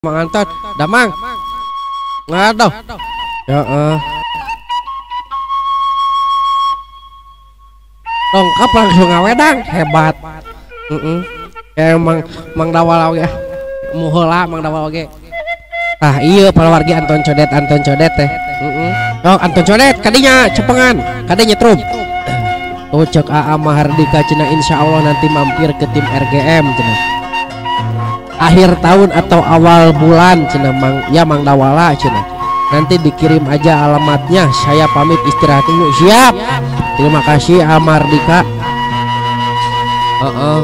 Mang Anton, damang. Ngadoh. Heeh. Lengkap langsung ngawedang, hebat. Heeh. Kayak Mang Mang Dawala oge. Muheula Mang Dawala oge. Tah iya palawargi Anton Codet teh. Heeh. Oh, Anton Codet kadinya cepengan, kadinya nyetrum. Tuh cek AA Mahardika cenah insyaallah nanti mampir ke tim RGM cenah. Akhir tahun atau awal bulan cenah Mang, ya Mang Dawala cenah. Nanti dikirim aja alamatnya, saya pamit istirahat dulu. Siap. Terima kasih Amardika. Heeh.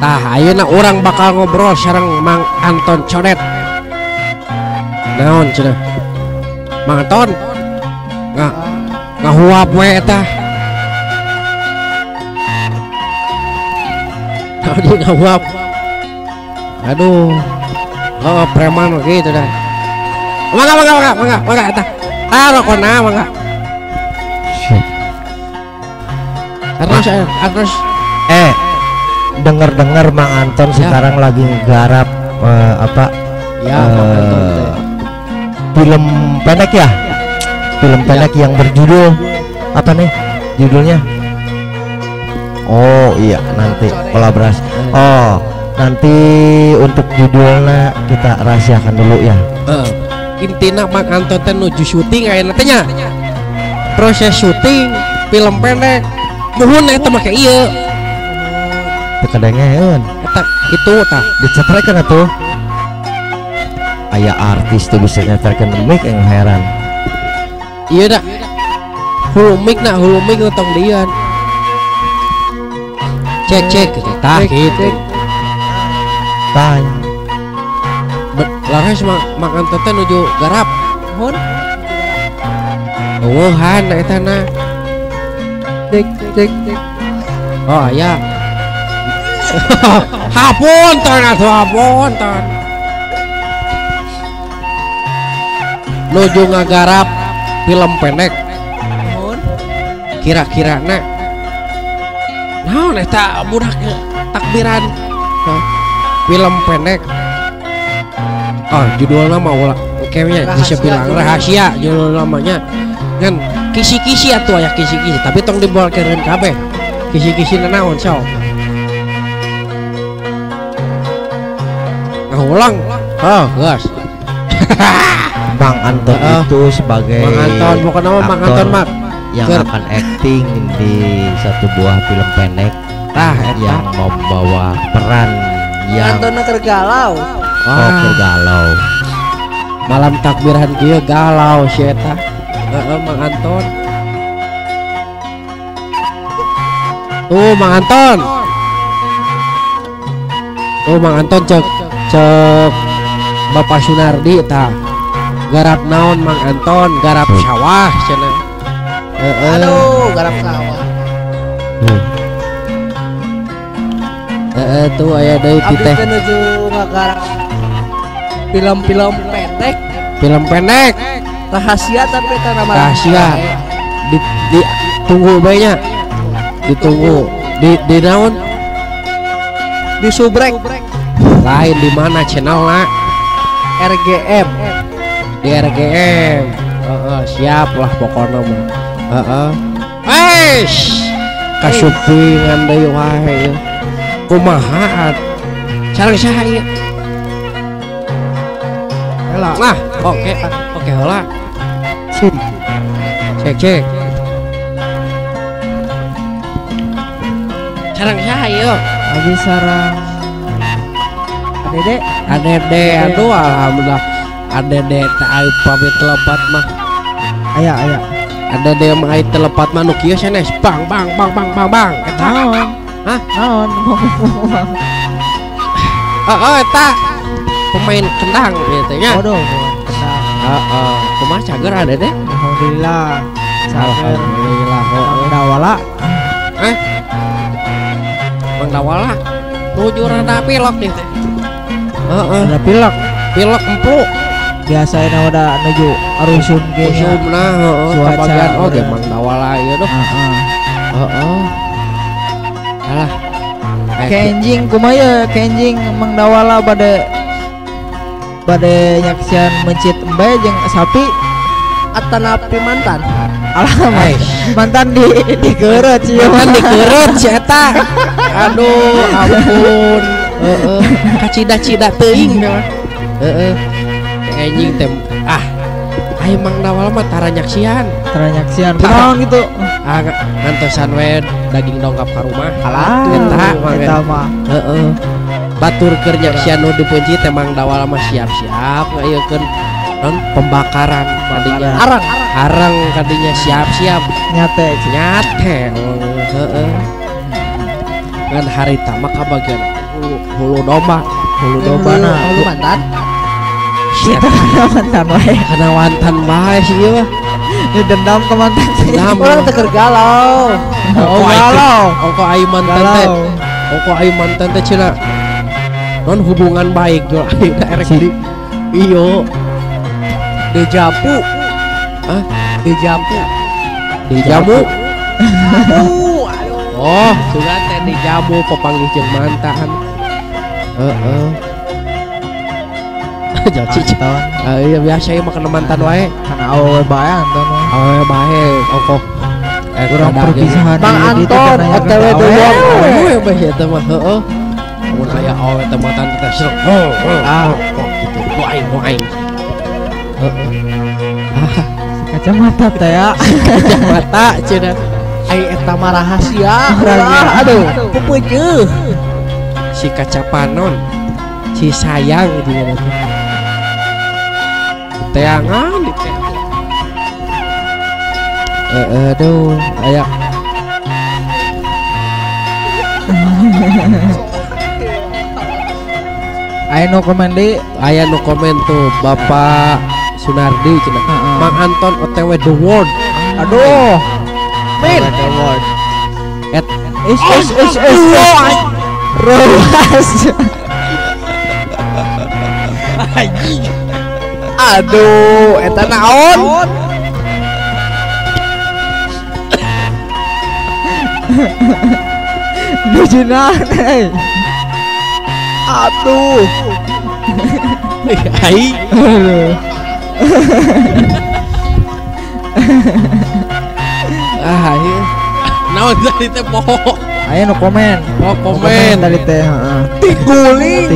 Tah ayeuna urang bakal ngobrol sareng Mang Anton Codet. Naon cenah? Mang Anton. Ngahuap we eta. Naon ngahuap? Aduh. Oh, preman gitu dah. Mangga mangga mangga mangga mangga eta. Tah rokona mangga. Terus terus dengar-dengar Mang Anton ya. Sekarang lagi nggarap apa? Ya, Mang Anton teh. Film pendek ya? Film pendek ya. Yang berjudul apa nih judulnya? Oh iya, nanti kolaborasi. Oh, nanti untuk judulnya kita rahasiakan dulu ya. Intina Mang Anton teh nuju syuting ayeuna teh nya. Proses syuting film pendek. Nuhun eta make ieu. Teu kadengeun. Eta kitu tah. Dicetrekeun atuh. Aya artis tuh bisa nyetrekeun mic yang heran. Iya dah. Hulu mic na, hulu mic tong dian. Cek cek gitu tah kitu. Tah. Laras Mang Anton teh nuju garap. Nuhun. Eueuhan eta na. Cek cek cek. Oh aya. Hapunten atuh hapunten. Nuju ngagarap film pendek. Nuhun. Kira-kirana naon eta budak takbiran. Film pendek. Oh, judulnya mah ulah kayaknya bisa bilang rahasia judul namanya. Kan kisi-kisi atuh aya kisi-kisi, tapi tong dibolkeun kabeh. Kisi-kisi naon sok. Ngulang. Oh, geus. Mang Anton itu sebagai Mang Anton, bukan nama Mang Anton mak yang akan acting di satu buah film pendek. Tah yang membawa peran yang Anton keur galau. Oh, keur galau. Malam takbiran kieu galau si eta. Heeh, Mang Anton. Tuh Mang Anton. Tuh Mang Anton cek cek Bapak Sunardi tah. Garap naon Mang Anton, garap sawah cenah. Heeh. Aduh, garap sawah. Heeh, tuh aya deui ti teh. Abdi nuju ngagarap film-film pendek. Film pendek. Rahasia tapi eta nama rahasia. Di tunggu bae nya. Ditunggu. Di naon? Di subrek. Lain di mana channelna? RGM. Di RGM. Heeh, siap lah pokoknya mah. Heeh. Eish. Kasupingan deui wae. Kumaha? Sareng saha ieu? Nah, oke, oke heula. Cek cek. Sareng saha ieu? Abi sareng Adede. Adede, aduh alhamdulillah. Adede teh ai pamit lepat mah. Aya aya. Adede mah ai telepat mah nu kieu sanes bang bang bang bang bang bang eta. Naon? Hah? Naon? Heeh eta pemain kendang gitu nya. Waduh, kendang. Heeh, kumaha cager Adede? Alhamdulillah. Alhamdulillah. Mang Dawala. Hah? Mang Dawala nuju rada pilek nih teh. Heeh, rada pilek. Pilek empuk. Biasanya udah nuju arusum ge. Usumna heeh, kabagian oge Mang Dawala ieu duh. Heeh. Heeh. Alah. Kenjing kumaha kenjing Mang Dawala bade Bade nyaksian mencit embe jeung sapi atanapi mantan. Alah mantan di dikeureut sih. Mantan dikeureut si eta. Aduh ampun. Heeh. Kacida-cida teuing mah. Heeh. Anjing teh ah. Ayo Mang Dawal mah tara nyaksian. Tara nyaksian. Kunaon gitu? Ah ngantosan we daging dongkap ka rumah. Alah eta mah. Heeh. Batur keur nyaksian nu dipeunci teh Mang Dawal mah siap-siap ngayekeun non pembakaran kadinya. Arang. Arang kadinya siap-siap nyate. Nyate. Heeh. Ngan harita mah kabagian hulu domba, hulu domba na. Hulu mantan. Kita mantan wae. Kana mantan bae sih ieu mah. Ini dendam ke mantan. Urang teu keur galau. Oh galau. Ongko ai mantan teh. Ongko ai mantan teh cenah. Non hubungan baik jual ai erek di. Iyo. Dejapu. Hah? Dejapu. Dejamu. Oh, sugan teh dijamu papanggih jeung mantan. Heeh. Jadi iya biasa ieu mah kana mantan wae. Kana awewe bae Anton. Awewe bae ongkoh. Urang perpisahan Bang Anton OTW doang. Awewe bae eta mah heeh. Mun aya awewe teh mantan teh serem. Ah, gitu. Nu aing, nu aing. Heeh. Ah, kacamata teh ya. Kacamata cenah. Ai eta mah rahasia. Aduh, pupeuceuh. Si kacapanon. Si sayang gitu ya. Teangan di aduh, aya. Aya nu komen di, aya nu komen tuh Bapak Sunardi cenah. Mang Anton OTW the world. Aduh. Min. The world. Et is is is is. Ruas. Aduh, eta naon? Bujuna euy. Aduh. Ai. Ah, ieu. Naon tadi teh poho. Aya nu komen. Oh, komen tadi teh, heeh. Tiguling.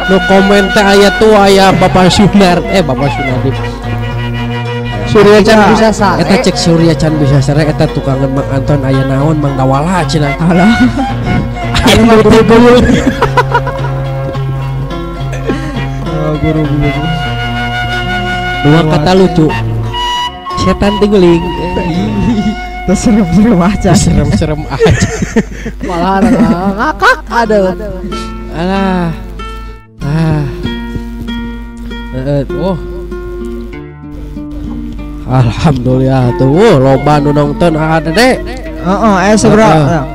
Nu komen teh aya tuh aya Bapak Sunar, Bapak Sunardi. Surya Can bisa sare. Eta cek Surya Can bisa sare eta tukangan Mang Anton aya naon Mang Dawala cenah. Alah. Aya nu tiguling. Oh, guru guru. Dua kata lucu. Setan tiguling. Terus serem-serem aja. Serem-serem aja. Malah ngakak aduh. Alah. Ah. Oh. Alhamdulillah tuh loba nu nonton ada deh. Heeh, aya sabaraha?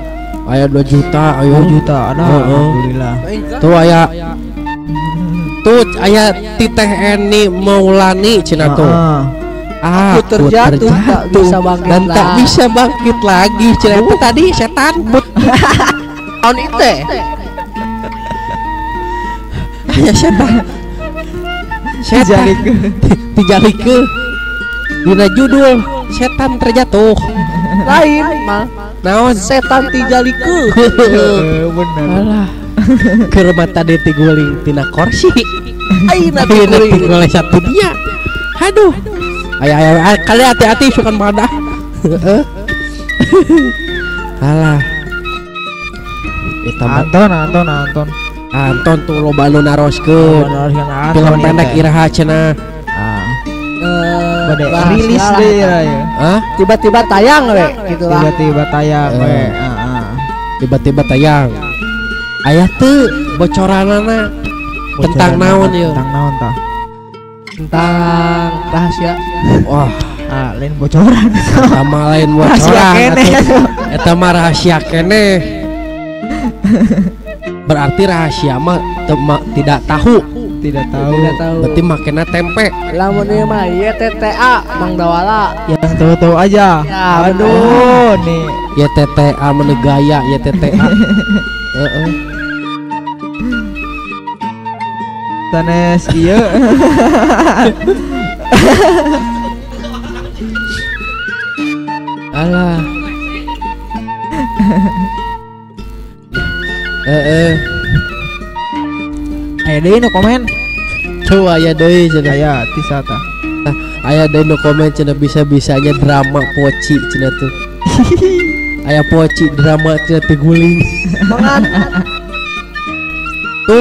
Aya 2 juta, ayo 2 juta. Ada alhamdulillah. Tuh aya tuh aya Titeh Eni Maulani cenah tuh. Aku terjatuh tak bisa bangkit dan tak bisa bangkit lagi cenah itu tadi setan. Tahun itu. Aya setan. Setan dijalikeun. Dina judul setan terjatuh. Lain mah. Naon setan tijalikeun. Bener. Alah. Keur mata tadi tiguling tina kursi. Ayeuna tiguling satu dia. Aduh. Ayo ayo kali hati-hati sukan madah. Alah. Anton Anton Anton. Anton tuh loba nu naroskeun. Film pendek iraha cenah. Bade rilis deh ya. Hah? Tiba-tiba tayang we gitu lah. Tiba-tiba tayang we. Heeh. Tiba-tiba tayang. Aya teu bocoranana tentang naon ieu? Tentang naon tah? Tentang rahasia. Wah, ah, lain bocoran. Sama lain bocoran. Eta mah rahasia keneh. Berarti rahasia mah tidak tahu. Tidak tahu. Tidak tahu. Berarti makena tempe. Lamun ieu mah YTTA Mang Dawala. Yang tahu-tahu aja. Ya, aduh nih. YTTA menegaya YTTA. Heeh. Sanes ieu. Alah. Heeh. Aya deui nu komen. Tuh aya deui cenah. Aya ti sata. Aya deui nu komen cenah bisa-bisanya drama poci cenah tuh. Aya poci drama cenah teh guling. Tuh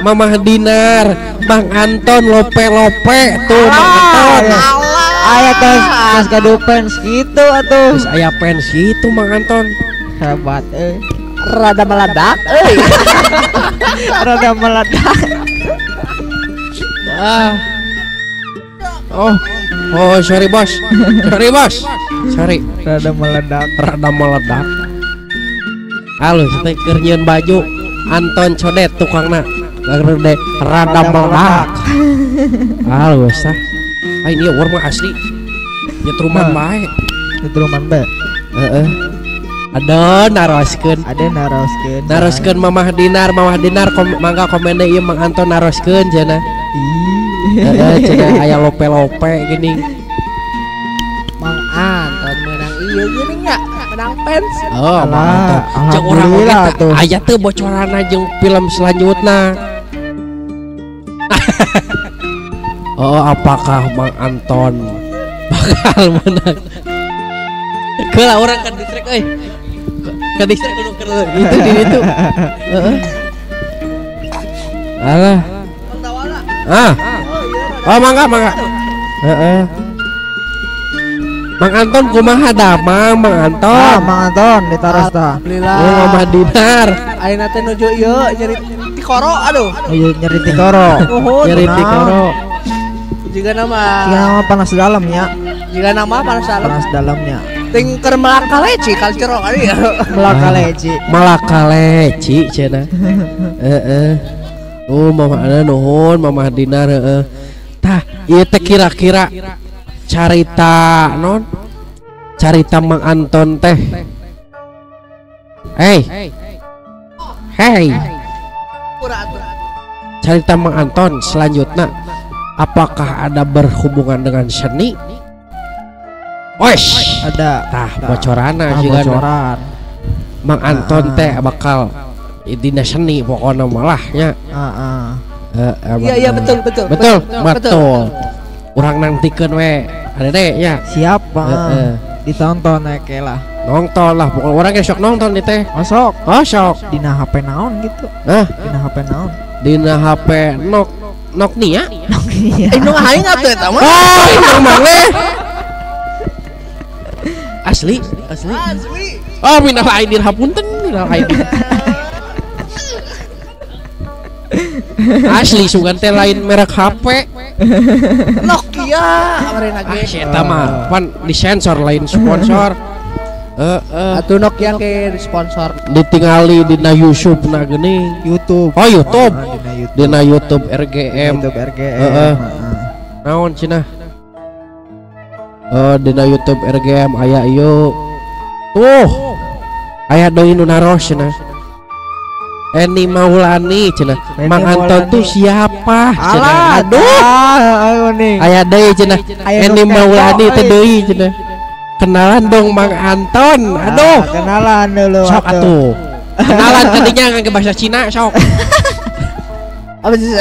Mamah Dinar, Bang Anton lope-lope tuh Bang Anton. Aya tos kado fans gitu atuh. Terus aya fans gitu Bang Anton. Hebat euy. Rada meledak euy. Rada meledak. Ah. Oh, sorry bos. Sorry bos. Sorry. Rada meledak. Rada meledak. Halus teh keur nyieun baju Anton Codet tukangna. Rada rada meledak. Halus tah. Ah ini urang mah asli. Nyetruman bae. Nyetruman bae. Heeh. Ada naroskeun. Ada naroskeun. Naroskeun Mamah Dinar, Mamah Dinar mangga komen deui Mang Anton naroskeun cenah. Heeh, cenah aya lope-lope gini. Mang Anton menang ieu geuning nya, menang fans. Oh, Mang Anton. Cek urang oge aya teu bocoranna jeung film selanjutna. Oh, apakah Mang Anton bakal menang? Keula urang ka distrik euy. Ka distrik kudu keur itu di ditu. Heeh. Alah. Ah. Oh, mangga mangga. Heeh. Mang Anton kumaha damang Mang Anton? Ah, Mang Anton ditaros tah. Alhamdulillah. Oh, Mamah Dinar. Ayeuna teh nuju ieu nyeri tikoro aduh. Nuju nyeri tikoro. Nyeri tikoro. Jika nama panas dalam ya. Jika nama panas dalam. Panas dalamnya. Ting keur Melaka leci kalcero kali ya. Melaka leci. Melaka leci cenah. Heeh. Oh, Mamah ana nuhun Mamah Dinar heeh. Tah, ieu teh kira-kira carita non? Carita Mang Anton teh. Hey. Hey. Carita Mang Anton selanjutnya apakah ada berhubungan dengan seni? Oish, ada. Tah bocoranna sih bocoran. Mang Anton teh bakal dina seni pokoknya malah nya. Heeh. Iya iya betul betul. Betul betul. Urang nangtikeun we adede nya. Siap, heeh. Ditonton we lah. Nonton lah pokoknya urang ge sok nonton di teh. Oh sok. Oh sok. Dina HP naon gitu. Hah? Dina HP naon? Dina HP nok Nokia. Nokia. Eh nu aing atuh eta mah. Oh, nu maneh. Asli, asli. Asli. Oh, minal aidin hapunten, minal aidin. Asli sugan teh lain merek HP. Nokia kemarin lagi. Ah, si eta mah pan disensor lain sponsor. Heeh. Atuh Nokia ke sponsor. Ditingali dina YouTube na geuning. YouTube. Oh, YouTube. Oh, dina YouTube RGM. YouTube RGM. Heeh. Naon cenah? Dina YouTube RGM aya ieu. Tuh. Aya deui nu naros cenah. Eni Maulani cenah. Mang Anton tuh siapa cenah? Aduh. Aya deui cenah. Eni Maulani teh deui cenah. Kenalan dong Mang Anton. Aduh. Kenalan dulu. Sok atuh. Kenalan tadinya ngangge bahasa Cina sok. Apa sih?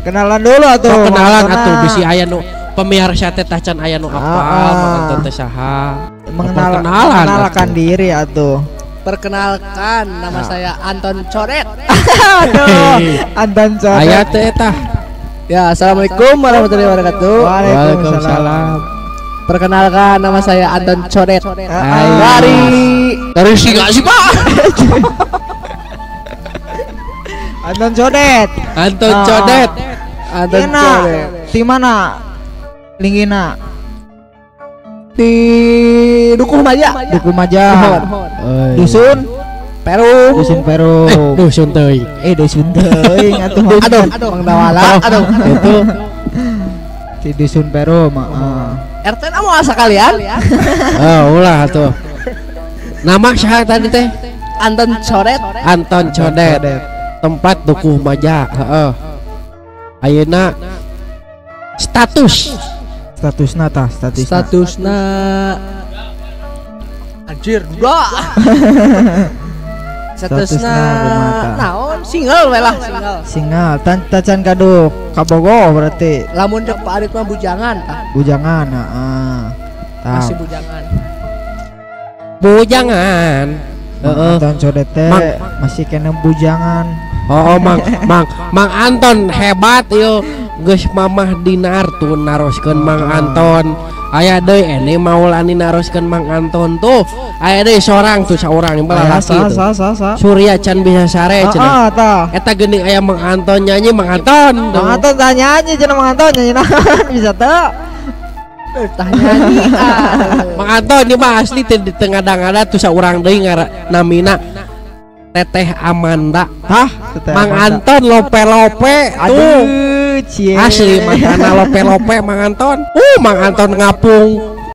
Kenalan dulu atuh. Sok kenalan atuh bisi aya nu pemirsa teh tacan aya nu apal Mang Anton teh saha. Mengenalkan diri atuh. Perkenalkan nama saya Anton Codet. Aduh, Anton Codet. Aya teh tah. Ya, assalamualaikum warahmatullahi wabarakatuh. Waalaikumsalam. Perkenalkan nama saya Anton Codet. Dari singa sih Pak. Anton Codet. Anton Codet. Anton Codet. Di mana? Linggina. Di Dukuh Maja. Dukuh Maja. Dusun Peru. Dusun Peru. Dusun teuing. Dusun teuing atuh. Aduh, Mang Dawala. Aduh. Itu di Dusun Peru mah. RT na mau asa kalian? Oh, ulah atuh. Nama saha tadi teh? Anton Codet. Anton Codet. Tempat Dukuh Maja, heeh. Ayeuna status. Statusna tah, statusna. Statusna anjir dua. Statusna naon single we lah, single. Single, tacan gaduh kabogo berarti. Lamun cek Pak Adit mah bujangan tah. Bujangan, heeh. Masih bujangan. Bujangan. Heeh. Anton Codet teh masih kena bujangan. Oh, Mang Anton hebat ieu. Geus Mamah Dinar tuh naroskeun Mang Anton. Aya deui ene Maulani naroskeun Mang Anton tuh. Aya deui sorang tuh saurang lalaki tuh. Surya can bisa sare cenah. Eta geuning aya Mang Anton nyanyi Mang Anton. Mang Anton tah nyanyi cenah Mang Anton nyanyi naon bisa teu. Tah nyanyi. Mang Anton ieu mah asli teh di tengah ngada tuh saurang deui namina Teteh Amanda. Hah? Mang Anton lope-lope tuh. Cie. Asli mangana lope-lope Mang Anton. Mang Anton ngapung.